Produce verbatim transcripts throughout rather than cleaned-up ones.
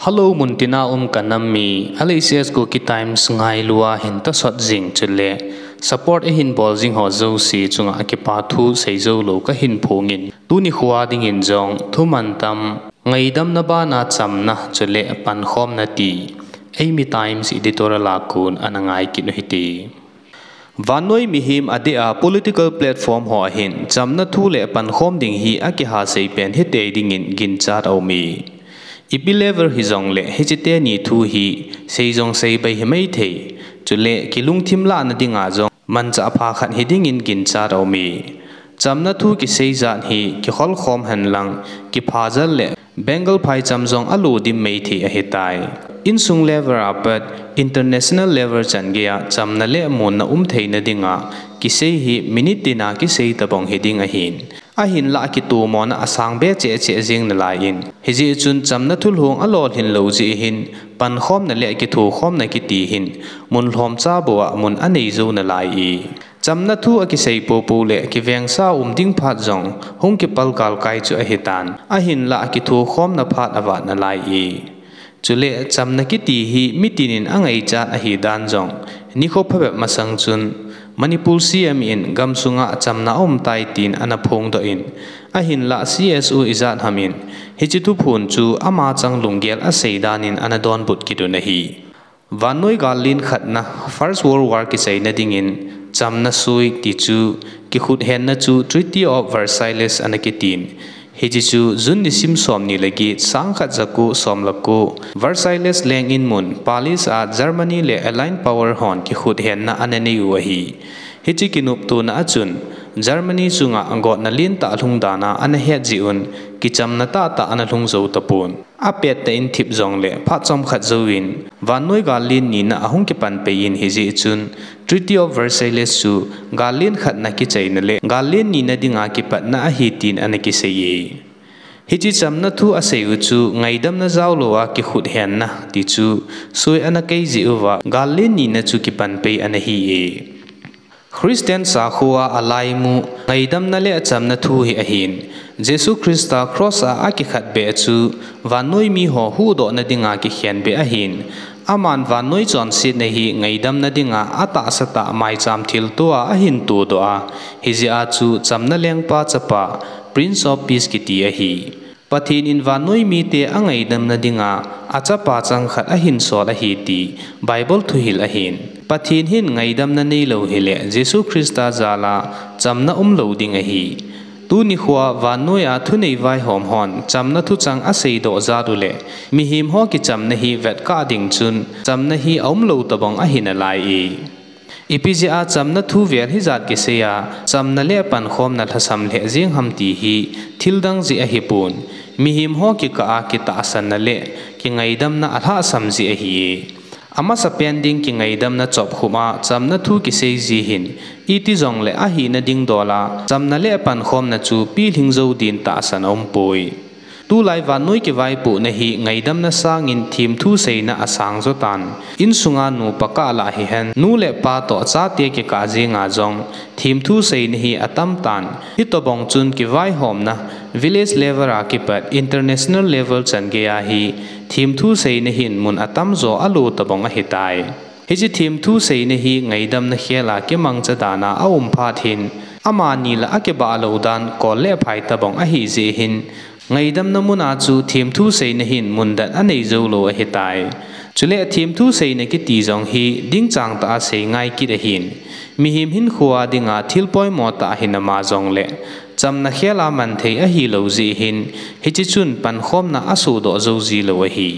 Hello, muntina um kanam mi, L C S Kuki Times ngailua hin tasot jing chule, support eihin bol jing ho jouse chunga kipa thu seijou lou kahin phongin, tuni khoa dingin jong thuman tam, ngaidamna bana chamna chule pankhomna ti, Eimi Times editorial a kon ana ngai kit u hite. Vannoi mihem adeh a political platform ho ahin chamna thu le pankhom ding hi akiha sei pen hitei dingin ginchat aume. Ipi level hijongle hiche teni thu hi sei jong sei bai himai thei. Chule kilungthim lahna dinga jong manchah pha khat hidingin ginchat aume. Chamna thu kisei jat hi kikholkhom henlang, kipha jal le Bengal phaicham jong alo dim mai thei ahitai. Insung level a pat international level chan geiya chamna le munna um theina dinga kisei hi minute tina kisei tabang hiding ahin. Ahinlah kitomona asang be cheh cheh jing nalaiyin. Hijeh chun chamna thulhung alolhin lou jeh hin pankhomna le kithokhomna kiti hin mun lhomcha bou a mun anei jou nalaiye. Chamna thu akisei popo le kivengsa um ding phat jong hung kipal galkai chu ahitan, ahinlah kithokhomna phat avat nalaiye. Chule chamna kiti hi mitinin angaichat ahidan jong nikho phabep masang chun Manipur C M in gamsunga chamna aumtai tin ana phongdoh in, ahinlah C S O ijat hamin hiche thuphon chu ama chang lunggel asei danin ana donbut kit un ahi. Vannoi gallen khatna, First World War kichaina dingin chamna soi ti chu kikhuthenna chu Treaty of Versailles ana kitin. Hiche chu June nisim somni le get, sangkhat jako somleko, Versailles lengin mun Paris a Germany le Allied Power hon kikhuthenna ana neiu ahi. Hiche kinoptona a chun Germany chunga gotna lentah lhung dana ana het jeh un kichamna tahtah ana lhung jou tapon. Apettah in thip jongle phat chomkhat jouvin vannoi gallen nina ahung kipanpei in hijeh chun Treaty of Versailles chu gallen khatna kichaina le gallen nina dinga kipatna ahi tin ana kiseiye. Hiche chamna thu aseiu chu ngaidamna jaolouva kikhuthenna ti chu soi ana kai jeh uva gallen nina chu kipanpei ana hiye. Christian sakhoa alaimu ngaidamna le achamna thu hi ahin, Jesu Christa cross a akikhatbeh chu vannoi miho huhdohna dinga kikhenbeh ahin, aman vannoi chonsetna hi ngaidamna dinga atahsatah maicham thiltoa ahin todoh a, hijeh a chu chamna lengpa chapa, Prince of Peace kiti ahi. Pathen in vannoi mite angaidamna dinga achapa changkhat ahinsol ahi ti Bible thuhil ahin. Pathen hin ngaidamna neilou hile Jesu Christa jala chamna umlou ding ahi. Tuni khoa vannoia thunei vaihom hon chamna thuchang aseidoh jat u le mihem ho kichamna hi vetkah ding chun chamna hi aumlou tobang ahi nalaiye. Ipi jeh a chamna thu vel hijat kiseiya chamna le pankhomna lhasam lheh jeng ham ti hi thildang jeh ahipon, mihem ho kikah a kitahsanna le kingaidamna alhahsam jeh ahiye. Amasapen ding kingaidamna chopkhum a chamna thu kisei ji hin, iti jongle ahina dingdol a chamna le pankhomna chu pilhing jou din tahsan aumpoi. Tulai vannoi kivaipohna hi ngaidamna sangin themthu seina asang jotan. Insunga nupa kah lah hihen, nu le pa toh chate kikah jenga jong themthu seina hi atamtan. Hitobang chun kivaihomna village level a kipat international level chan geiya hi themthu seina hin mun atamjo alo tobang ahitai. Hiche themthu seina hi ngaidamna khel a kimangcha dana aum phat hin, amani lah a kibahlou dan kol le phai tobang ahijeh hin, ngaidamna muna chu themthu seina hin mundan anei joulou ahitai. Chule themthu seina kiti jong hi dingchang tah a sei ngai kit ahin, mihem hinkhoa dinga thil poimo tah ahi nama jongle, chamna khel a manthei ahilou jeh hin, hiche chun pankhomna asodoh jou jilou ahi.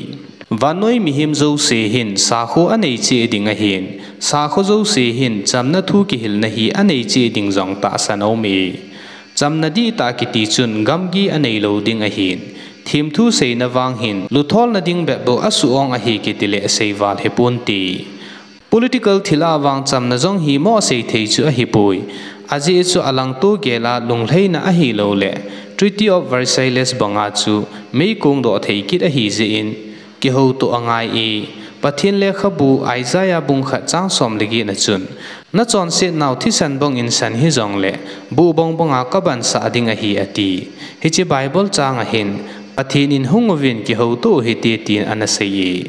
Vannoi mihem jouse hin sakho anei cheh ding ahin, sakho jouse hin chamna thu kihilna hi anei cheh ding jong tahsan aume. Chamna dihtah kiti chun gamgi aneilou ding ahin, themthu seina vang hin lutholna ding bep bou asuh ong ahi kitile seival hiponte. Political thil a vang chamna jong hi moh seithei chu ahipoi. Ajeh chu alangto gel a lunglhaina ahiloule Treaty of Versailles banga chu meikongdoh thei kit ahijeh in, kihoutoh angai e. Pathen lekhabu Isaiah bung khat chang som le get na chun, nachonsetnau thisan bang insan hijongle, buh bong banga kabansah ding ahi, ati. Hiche Bible chang ahin, Pathen in hung uvin kihoutoh u hite tin ana seiye.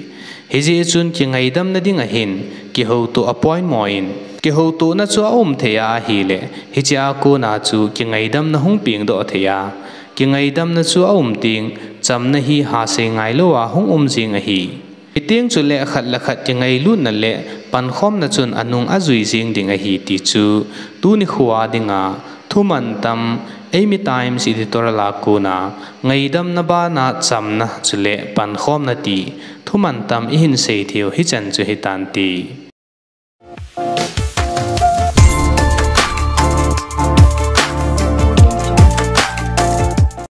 Hijeh chun kingaidamna ding ahin, kihoutoh apoimo in, kihoutohna chu aum thei a ahile, hichea kona chu kingaidamna hung pengdoh thei a, kingaidamna chu aum teng, chamna hi hasei ngailou a hung um jeng ahi. Hiteng chule khat le khat kingailutna le pankhomna chun anung ajui jeng ding ahi ti chu, tuni khoa dinga, thumantam, Eimi Times editorial a kona, ngaidamna bana chamna chule pankhomna ti, thumantam ihin sei theiu hichan chu hitante.